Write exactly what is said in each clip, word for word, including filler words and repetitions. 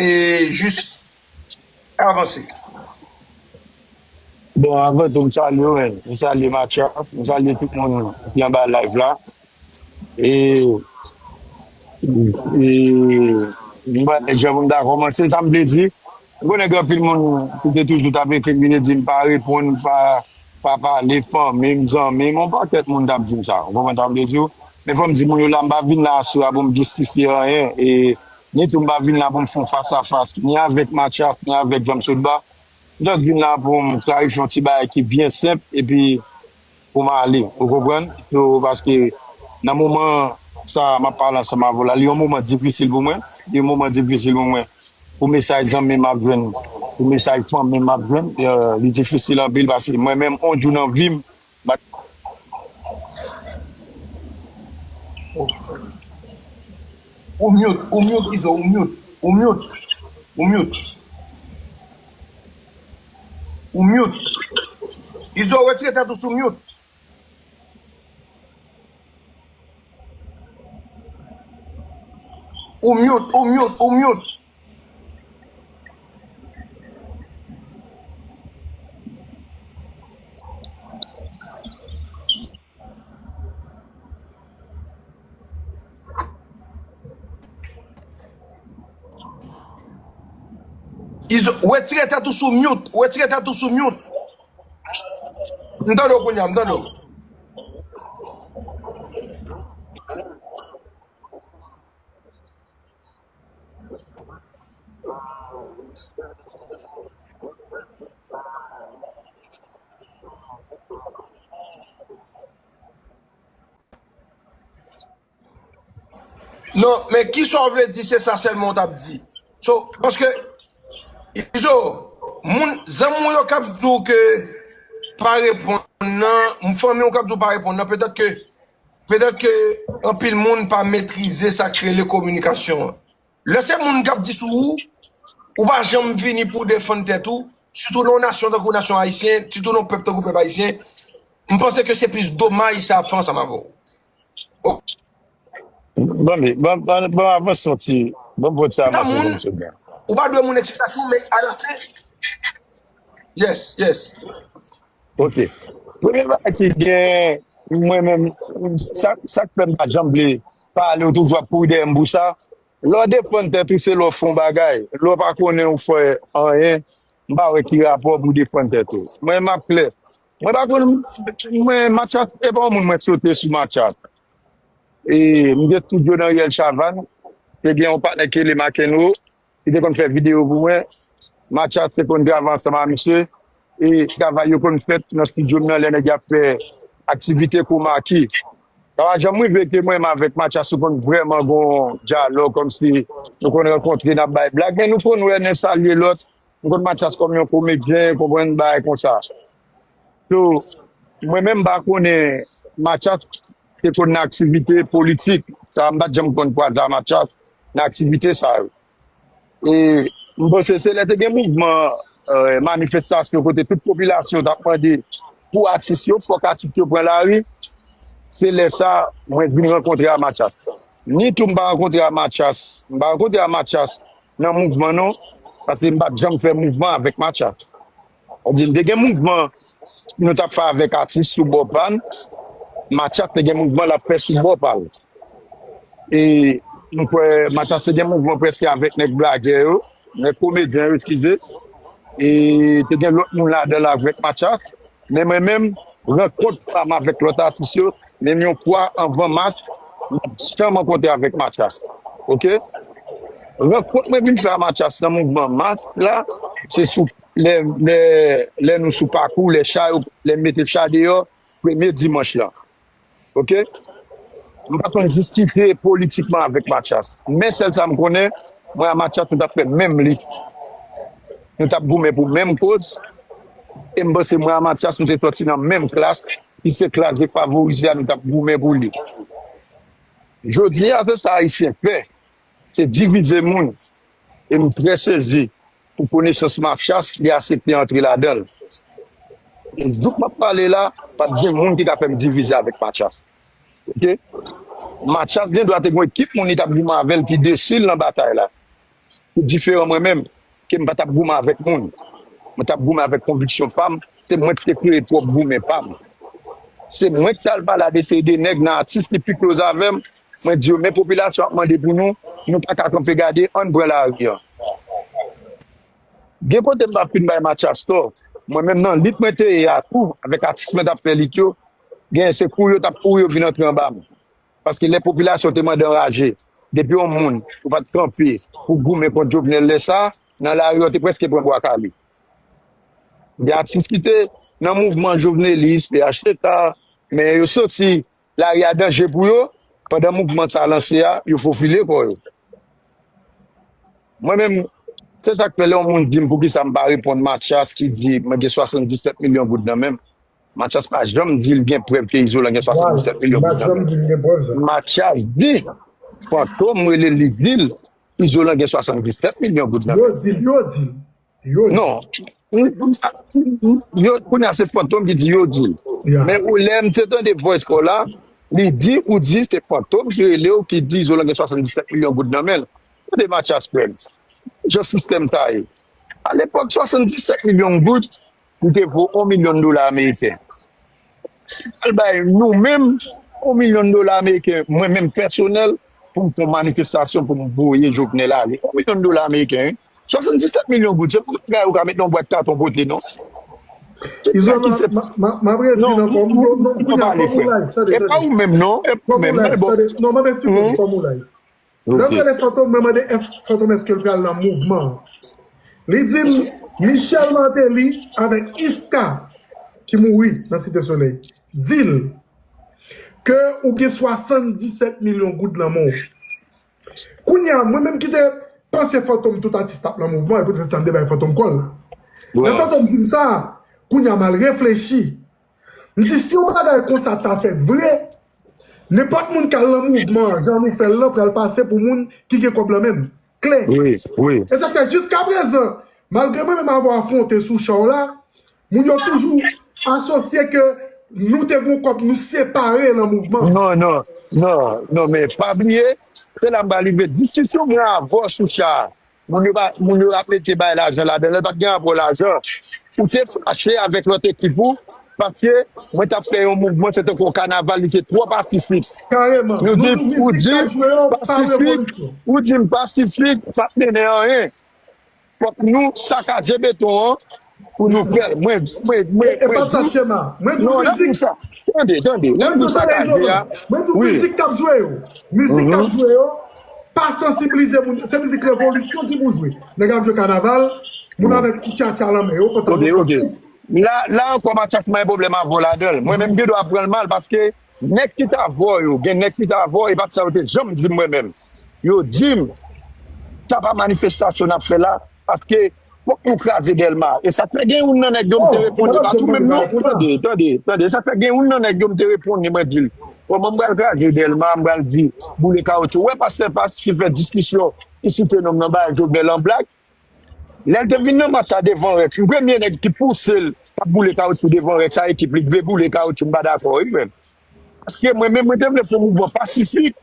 e jis avanse. Bon, avan tou, m salye w, men. M salye Mathias, m salye tout moun ki anba live la. E, e, m pa jan pou m ta kòmanse, sa m vle di, m konnen gen anpil moun ki te toujou t ap ekri m, vin di m pa reponn, pa, pa pale, fanmi m, zanmi m, yon pakèt moun t ap di m sa. Ou konprann sa m vle di w? Men fò m di moun yo la, m pa vin la aswè a pou m jistifye anyen. E ni tou m pa vin la pou m fè yon fas a fas, ni avèk Mathias, ni avèk Jan Sotba. M just vin la pou m klarifye yon ti bagay ki byen senp, epi pou m ale. Ou konprann? So, paske nan moman sa a, m ap pale ansanm avè w la, li yon moman difisil pou mwen. Li yon moman difisil pou mwen. Pou mesaj zanmi m ap jwenn, pou mesaj fanmi m ap jwenn, eh, li difisil anpil paske mwen menm, yon jou nan vi m, m pa Ou mute, ou mute, Izo, ou mute, ou mute, ou mute. Ou mute. Izo, retire tèt ou sou mute. Ou mute, ou mute, ou mute. Izo, retire tèt ou sou mute. Retire tèt ou sou mute. M tande w kounye a, m tande w. Non, men kisa w vle di, se sa sèlman w t ap di. So, paske, Izo, moun, zanmi w yo k ap di w ke pa reponn nan, fanmi w k ap di w pa reponn nan, petèt ke, petèt ke anpil moun pa metrize sa k rele kominikasyon an. Lè se moun k ap di sou ou, ou pa janm vini pou w defann tèt ou, sitou nan yon nasyon tankou nasyon ayisyen, sitou nan yon pèp tankou pèp ayisyen, m panse ke se plis domaj sa ap fè ansanm avè w. Oh. Bon, men, bon, bon, bon, avanse yon ti, bon, bon, ti avanse yon ti. Ou pa dwe moun eksplikasyon, men alafen, yes, yes. Ok. Premye bagay ki gen, mwen menm, sa, sa k fè m pa janm vle pale, ou toujou ap kouri dèyè m pou sa. Lè w defann tèt ou, se lè w fè yon bagay. Lè w pa konnen ou fè anyen, m pa wè ki rapò pou w defann tèt ou. Mwen, m ap klè. Mwen pa konn, mwen, Mathias, e pa yon moun mwen sote sou Mathias. E m gen estidyo nan Riel Chavannes, te gen yon patnè ki rele McEnroe, ki te konn fè videyo pou mwen. Mathias te konn travay ansanm a misye. E travay yo konn fèt nan estidyo m nan lè nèg y ap fè aktivite kou maki. Sa pa janm rive ke mwen menm avèk Mathias nou konn vrèman gen yon dyalòg kòmsi nou konn rankontre, n ap bay blag, men nou konn wè, n salye lòt. Nou konn Mathias kòm yon komedyen, konprann, bagay konsa. So, mwen menm m pa konnen Mathias te konn nan aktivite politik. Sa, m pa t janm konn kwaze a Mathias nan aktivite sa yo. E m panse se lè te gen mouvman, eh, manifestasyon kote tout popilasyon t ap mande pou atis yo, fòk atis yo pran lari. Se lè sa mwen vin rankontre a Mathias. Ni tou m pa rankontre a Mathias. M pa rankontre a Mathias nan mouvman non, paske m pa t janm fè mouvman avèk Mathias. Sa di, m te gen mouvman nou t ap fè avèk atis sou bò pa n, Mathias te gen mouvman l ap fè sou bò pa l. E m kwè Mathias te gen mouvman prèske avèk nèg blagè yo, nèg komedyen yo, eskize. E te gen lòt moun ladan l avèk Mathias. Men mwen menm, rankont pa m avèk lòt atis yo, menm yon fwa anvan mas, m p ap janm rankontre avèk Mathias. Oke? Rankont mwen vin fè a Mathias nan mouvman mas la, se sou lè, lè, lè nou sou pakou, lè cha yo, lè m mete cha deyò, premye dimanch lan. Oke? M pa konn diskite politikman avèk Mathias. Men sèl sa m konnen, mwen a Mathias, nou t ap fè menm lit. Nou t ap goumen pou menm koz. E m panse mwen a Mathias, nou te sòti nan menm klas, ki se klas defavorize a, nou t ap goumen pou li. Jodi a, se sa Ayisyen fè. Se divize moun. E m trè sezi pou konesans Mathias, li aksepte antre ladan l. E jouk m ap pale la, p ap gen moun ki ka fè m divize avèk Mathias. Oke? Mathias gen dwa te gen yon ekip moun li t ap goumen avè l ki desi l nan batay la. ki diferan mwen menm, ke m pa t ap goumen avèk moun. Mwen t ap goumen avèk konviksyon pa m. Se mwen ki te kreye pwòp goumen pa m. Se mwen ki t al pale a de seri de nèg nan atis ki pi close avè m. Mwen di yo, men popilasyon ap mande pou nou, nou pa ka kanpe gade, ann pran lari an. Gen kote m pa fin bay Mathias tò. Mwen menm nan lit mwen te ye a tou, avèk atis mwen t ap fè lit yo, gen se kouri yo t ap kouri yo vin antre anba m. Paske lè popilasyon te mande anraje, depi yon moun ou pa t kanpe pou goumen kont Jovenel lè sa, nan lari yo te prèske pran bwa kale. Gen atis ki te nan mouvman jovenelis, P H T K, men yo santi lari a danje pou yo, pandan mouvman sa lanse a, yo fofile kò yo. Mwen menm, se sa k fè lè yon moun di m poukisa m pa reponn Mathias ki di mwen gen swasanndisèt milyon goud nan men m. Mathias pa janm di l gen prèv ke Izolan gen swasanndisèt milyon goud nan men l. Mathias di, Fantom rele li di l, Izolan gen swasanndisèt milyon goud nan men l. Yo di l, yo di l. Yo di l. Non. Yo, kounye a se Fantom ki di yo di l. Men ou lè m te tande voice call la, li di ou di se Fantom ki rele w ki di Izolan gen swasanndisèt milyon goud nan men l. Tande Mathias frè m. Jan sistèm sa ye. Alepòk, swasanndisèt milyon goud, li te vo yon milyon dola ameriken. Si m al bay nou menm yon milyon dola ameriken, mwen menm pèsonèl, pou m fè yon manifestasyon pou m voye Jovenel ale. Yon milyon dola ameriken, wi. Swasanndisèt milyon goud, se pa bagay ou ka met nan yon bwat katon pote, non. Izolan, m ap redi l ankò, m pale, frè. E pa ou menm, non. E pa ou menm, non. Bon. Non, mwen eksplike w kòman w la. Lè m rele Fantom, mwen mande Fantom èske l pral nan mouvman an. Li di m, Michel Martelly avèk Iska, ki mouri nan Site Solèy, di l ke ou gen swasanndisèt milyon goud nan men w. Kounye a, mwen menm ki te panse Fantom tout atis t ap nan mouvman, e poutèt sa m te bay Fantom kòl la. Lè Fantom di m sa, kounye a m al reflechi. M di, si yon bagay konsa ta fèt vre, nenpòt moun k al nan mouvman an, jan nou fè l lan, pral pase pou moun ki gen kòb lan menm. Klè. Wi, wi. E sa k fè, jiskaprezan, malgre mwen menm avè w afwonte sou Shaw la, moun yo toujou asosye ke nou te gon kòb, nou separe nan mouvman. Non, non, non, non, men pa bliye, se la m pral rive. Diskisyon mwen avè w sou Shaw, moun yo pa, moun yo ap mete bay lajan ladan l, pa t gen rapò lajan. Ou te fache avèk lòt ekip ou, paske mwen t ap fè yon mouvman, se tankou yon kanaval, li te twò pasifik. Kareman. Nou di, ou di pasifik, ou di m pasifik, pa t mennen anyen. Fòk nou sakaje beton an pou nou fè l. Mwen, mwen, mwen, e pa sa, Chema. Mwen di w mizik. Tande, tande. Lè m di w sakaje a, mwen di w mizik k ap jwe yo. Mizik k ap jwe yo pa sansibilize moun. Se mizik revolisyon ki pou jwe. Nèg ap jwe kanaval, moun avèk ti tchatcha nan men yo, pantalon santi. La, la ankò, Mathias, mwen gen pwoblèm avè w ladan l. Mwen menm, m gen dwa pran l mal, paske nèg ki t avè w yo, gen nèg ki t avè w, e pa t sa yo te janm di m mwen menm. Yo di m, sa pa manifestasyon n ap fè la, paske fòk nou kraze Dèlma. E sa k fè gen youn nan nèg yo m te reponn li, pa tou menm non. Tande, tande, tande. Sa k fè gen youn nan nèg yo m te reponn li, mwen di l, kòman m pral kraze Dèlma, m pral di boule kawotchou. Ou wè pastè Pas ki fè diskisyon, ki site non m nan bagay Jovenel an blag. Lè l te vin nan mach la devan Rex, m premye nèg ki pouse l t ap boule kawotchou devan Rex a ekip li, ki vle boule kawotchou, m pa dakò wi frè m. Paske mwen menm, mwen te vle fè yon mouvman pasifik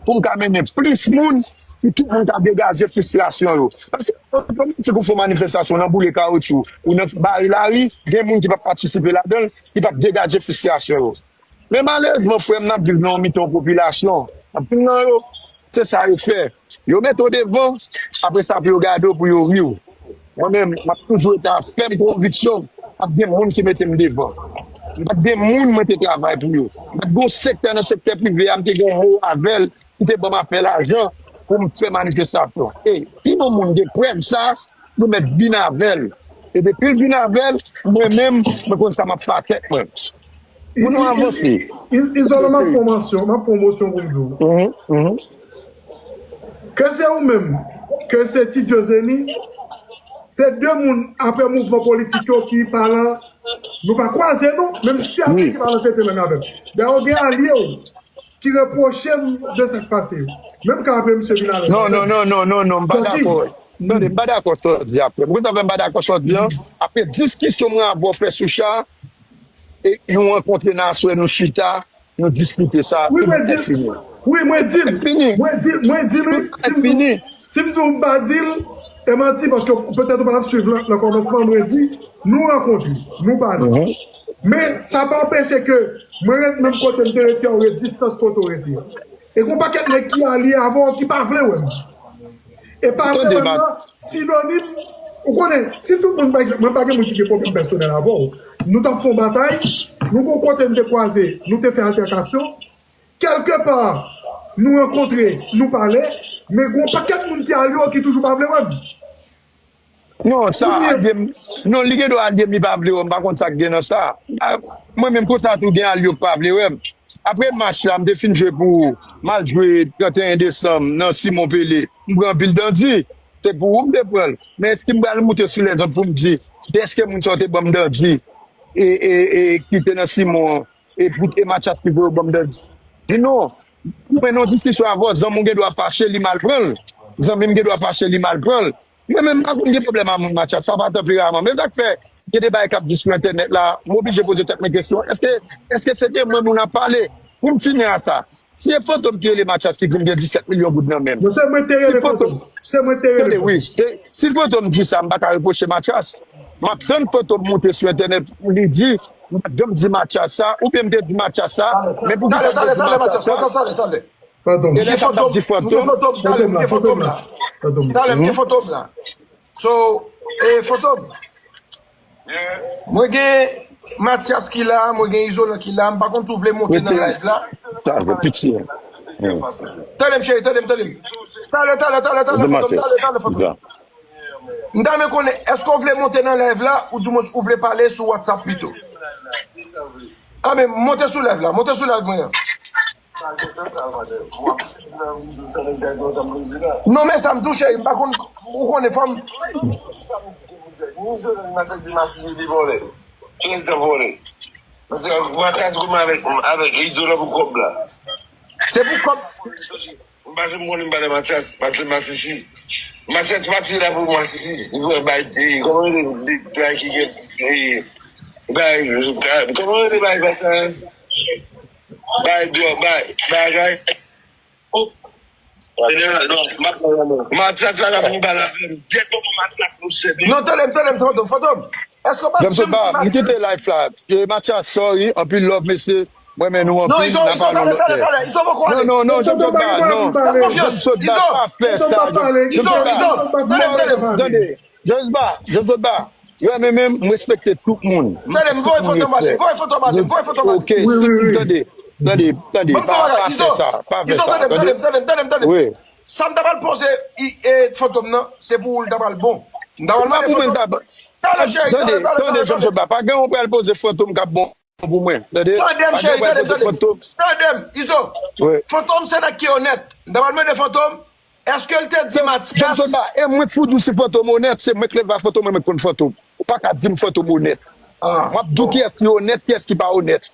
pou m ka mennen plis moun, pou tout moun ka degaje fristrasyon yo. Paske otomatik ou fè yon manifestasyon nan boule kawotchou, ou nan bare lari, gen moun ki p ap patisipe ladan l, ki p ap degaje fristrasyon yo. Men malerezman, frè m, n ap viv nan yon mitan yon popilasyon. Anpil nan yo, se sa yo fè. Yo mete w devan, apre sa pou yo gade w, pou yo ri w. Mwen menm, m ap toujou rete ak fèm konviksyon, pa t gen moun ki mete m devan. M pa t gen moun mwen te travay pou yo. M pa t gen yon sektè nan sektè prive a, m te gen yon mo avè l, ki te ban m afè lajan pou m fè manifestasyon. E si yon moun gen prèv sa, nou mèt vin avè l. E depi l vin avè l, mwen menm, mwen konn sa m ap fè ak tèt mwen. Pou nou avanse. Izolan, m ap fè yon mansyon, m ap fè yon mosyon pou m di w. Ke se ou menm, ke se Ti Djozeni, se de moun apre mouvman politik yo ki pa lan, nou pa kwaze nou, menm si Abel ki pa lan tete lang avè m. Dayè, gen alye w ki repwoche m de sa k pase yo. Menm ka apre misye vin avè m. Non, non, non, non, non, non, m pa dakò. Tande, m pa dakò sa w di a, frè m. Ou konn sa fè m pa dakò sa w di a? Apre diskisyon mwen avè w fè sou Cha, e nou rankontre nan aswè, nou chita, nou diskite sa, e nou fini. Wi, mwen di l. Mwen di l, mwen di l, wi. Si m di w m pa di l, e manti, paske petèt ou pa t ap swiv nan, nan kòmansman, mwen di, nou rankontre, nou pale. Men, sa pa anpeche ke mwen ret menm kote m te ret, ke w ret distans kote w rete a. E gen yon pakèt nèg ki alye avè w ki pa vle wè m. E pa vle wè m nan, sinonim, ou konnen, si tout moun, pa egzanp, mwen pa gen moun ki gen pwoblèm pèsonèl avè w. Nou t ap fè yon batay, nou gen yon kote n te kwaze, nou te fè altèkasyon, kèlke pa, nou rankontre, nou pale, men gen yon pakèt moun ki alye w ki toujou pa vle wè m. Non, sa alye m. Non, li gen dwa alye m, li pa vle wè m, m pa konn sa k gen nan sa. Mwen menm konsa tou gen alye w k pa vle wè m. Apre match la, m te fin jwe pou ou, m al jwe trannteyen desanm nan Simon Pele, m pran anpil dandi. Se pou ou m te pran l. Men èske m pral moute sou lèzòt pou m di, èske moun sa yo te ban m dandi e, e, e, ki te nan Simon an, e, pou, e Mathias ki voye yo ban m dandi? Di non. Mwen nan diskisyon avè w, zanmi w gen dwa fache, li mal pran l. Zanmi m gen dwa fache, li mal pran l. Mwen menm, m pa konn gen pwoblèm a moun Mathias, sa pa tanperaman. Men sa k fè, gen de bagay k ap di sou entènèt la, m oblije poze tèt mwen kesyon, èske, èske se de mwen moun ap pale? Pou m fini a sa, si e Fantom ki rele Mathias ki di m gen disèt milyon goud nan men m. Non, se mwen te rele Fantom. Se mwen te rele Fantom. Wi, si Fantom di sa, m pa ka repwoche Mathias. M ap tann Fantom monte sou entènèt pou li di, m pa t janm di Mathias sa, oubyen m te di Mathias sa, men pou ki sa m te di Mathias sa? Fantom. E lè sa m t ap di Fantom. Talè m gen Fantom la. Talè m gen Fantom la. So, e Fantom. Mwen gen Mathias ki la, mwen gen Izolan ki la, m pa konn si w vle monte nan live la. Tande m cheri, tande m, tande m. Talè, talè, talè, talè, Fantom, talè, talè, Fantom. M ta renmen konnen, èske w vle monte nan live la, oudimwens ou vle pale sou WhatsApp pito? A men, monte sou live la, monte sou live mwen an. Non, men sa m di w, cheri, m pa konn, ou konnen, fò m. Se pou kòb. M pa janm konnen m pa nan Matyas, Matyas masisi. Matyas pati la pou masisi. Li pran bay, kòman rele, bay ki gen, bay, kòman rele bay, bay sa? Bay dwòg, bay, bagay. Matyas pa ka vin pale avè m. Dyèt bon, Matyas, monchè. Non, tande m, tande m, Fantom, Fantom. Èske w pa janm di Matyas? M kite live la. Matyas, sorry, anpil love, mesye. Mwen renmen nou anpil, n a pale yon lòt lè. Non, non, non, Jean Claude Ba, non. Jean Claude Ba, pa fè sa. Jean Claude Ba, tande, Jean Claude Ba, Jean Claude Ba, yo renmen menm, m respekte tout moun. Tande, m voye foto m ale, m voye foto m ale, m voye foto m ale. Ok, tande, tande, tande, pa fè sa, pa fè sa. Tande, tande, tande, tande, tande. Sa m ta pral poze Fantom nan, se pou ou l ta pral bon. M ta pral mande Fantom. Tande, tande, Jean Claude Ba, pa gen yon pral poze Fantom k ap bon. Pou mwen, tande. Tande m, cheri, tande m, tande m. Tande m, Izo. Fantom se nèg ki onèt. M ta pral mande Fantom, èske l te di Matyas? Jean Claude Ba, e mwen k pou di w si Fantom onèt, se mwen k leve a Fantom, e mwen k konn Fantom. Ou pa ka di m Fantom onèt. M ap di w kiyès ki onèt, kiyès ki pa onèt.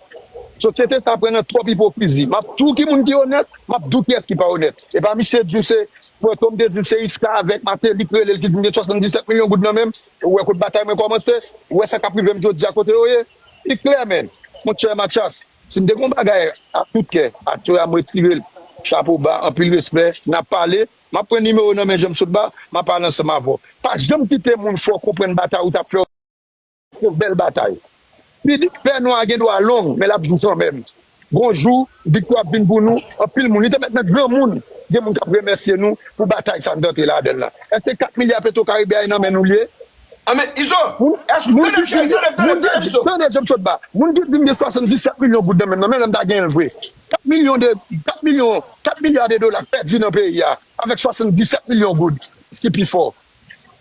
Sosyete sa pran nan twòp ipokrizi. M ap di w ki moun ki onèt, m ap di w kiyès ki pa onèt. E pa misye di w se, Fantom te di l se Iska avèk Martelly k rele l ki di m gen swasanndisèt milyon goud nan men m. Ou wè kote batay mwen kòmanse? Ou wè sa k ap rive m jodi a kote yo ye? Li klè, menn. Monchè Matyas, si m te gen yon bagay ak tout kè, atè a m retire l. Chapo ba, anpil respè, n ap pale. M ap pran nimewo w nan men Jean Claude Ba, m ap pale ansanm avè w. Pa janm kite moun fè w konprann batay ou t ap fè w. Yon bèl batay. Pè nwa gen dwa long, men l ap jou kanmenm. Gon jou, viktwa ap vin pou nou. Anpil moun, li te mèt nan granmoun, gen moun k ap remèsye nou pou batay sa n t antre ladan l la. Èske kat milya Petwokaribe a e nan men nou l ye? Anben, Izo, èske, tande m, cheri, tande m, tande m, tande m, Izo. Tande, Jean Claude Ba. Moun ki di m gen swasanndisèt milyon goud nan men m nan, menm lè m ta genyen l vre. Kat milyon de, kat milyon, kat milya de dola k pèdi nan peyi a, avèk swasanndisèt milyon goud, ki pi fò.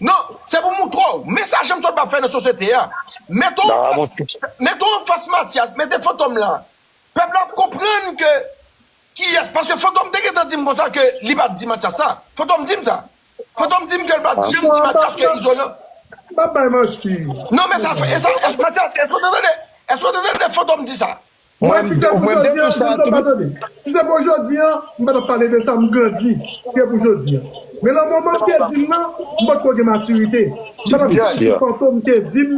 Non, se pou moutre w. Men sa Jean Claude Ba fè nan sosyete a. Mete w anfas, mete w anfas Matyas, mete Fantom la. Pèp la ap konprann ke kiyès, paske Fantom te gentan di m konsa ke li pa t di Matyas sa. Fantom di m sa. Fantom di m ke l pa t janm di Matyas ke Izolan. M ap bay manti. Non, men sa, e sa, Matyas, èske w te tande? Èske w te tande Fantom di sa? Mwen, si se pou jodi a, m pa tande. Si se pou jodi a, m pa t ap pale de sa, m grandi. Se pou jodi a. Men nan moman m te di l nan, m potko gen matirite. M pa t ap tande Fantom te di m,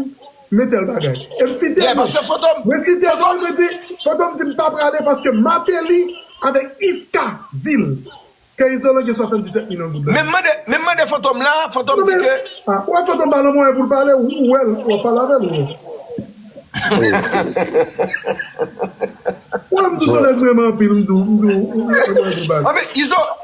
men tèl bagay. E m site non. Mwen site non, mwen di, Fantom di m pa prale paske Martelly avèk Iska di l ke Izolan gen swasanndiset milyon goud nan men l. Men m mande Fantom la, Fantom di ke. Ou wè Fantom pa nan mwayen pou l pale, ou wè l, w ap pale avè l, ou wè. Ou wè m tou se nèg m renmen anpil, m tou, m tou, ou wè mwayen pou l pale. Anben,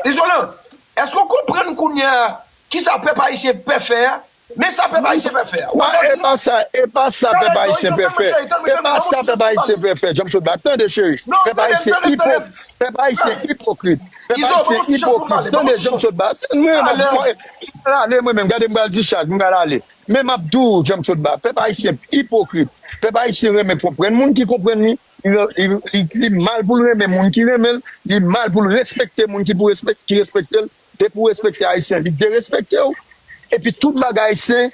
Izolan, èske w konprann kounye a kisa pèp ayisyen pè fè a? Men sa pèp ayisyen pè fè a. E pa sa, e pa sa pèp ayisyen pè fè. E pa sa pèp ayisyen pè fè. Djanm Sot Ba, tande cheri. Pèp ayisyen ipok, pèp ayisyen ipokrit. Pèp ayisyen ipokrit. Tande Djanm Sot Ba. Mwen, mwen, mwen, ale mwen menm, gade m pral discharge, m pral ale. Men m ap di w, Djanm Sot Ba, pèp ayisyen ipokrit. Pèp ayisyen renmen konprann moun ki konprann li. Li, li, li, li mal pou l renmen moun ki renmen l. Li mal pou l respekte moun ki pou respekte, ki respekte l. Depi w respekte Ayisyen, li derespekte w. Epi tout bagay Ayisyen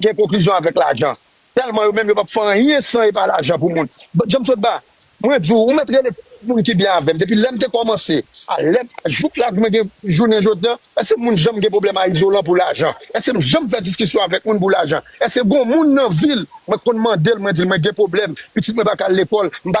gen konklizyon avèk lajan. Tèlman yo menm yo p ap fè anyen san e pa lajan pou moun. Bon, Djanm Sot Ba, mwen di w, ou mèt rele tout moun ki byen avè m. Depi lè m te kòmanse, a lè, jouk la mwen gen jounen jodi a, èske moun janm gen pwoblèm a Izolan pou lajan? Èske m janm fè diskisyon avèk moun pou lajan? Èske gon moun nan vil, mwen konn mande l, mwen di l mwen gen pwoblèm, pitit mwen pa ka al lekòl, m pa ka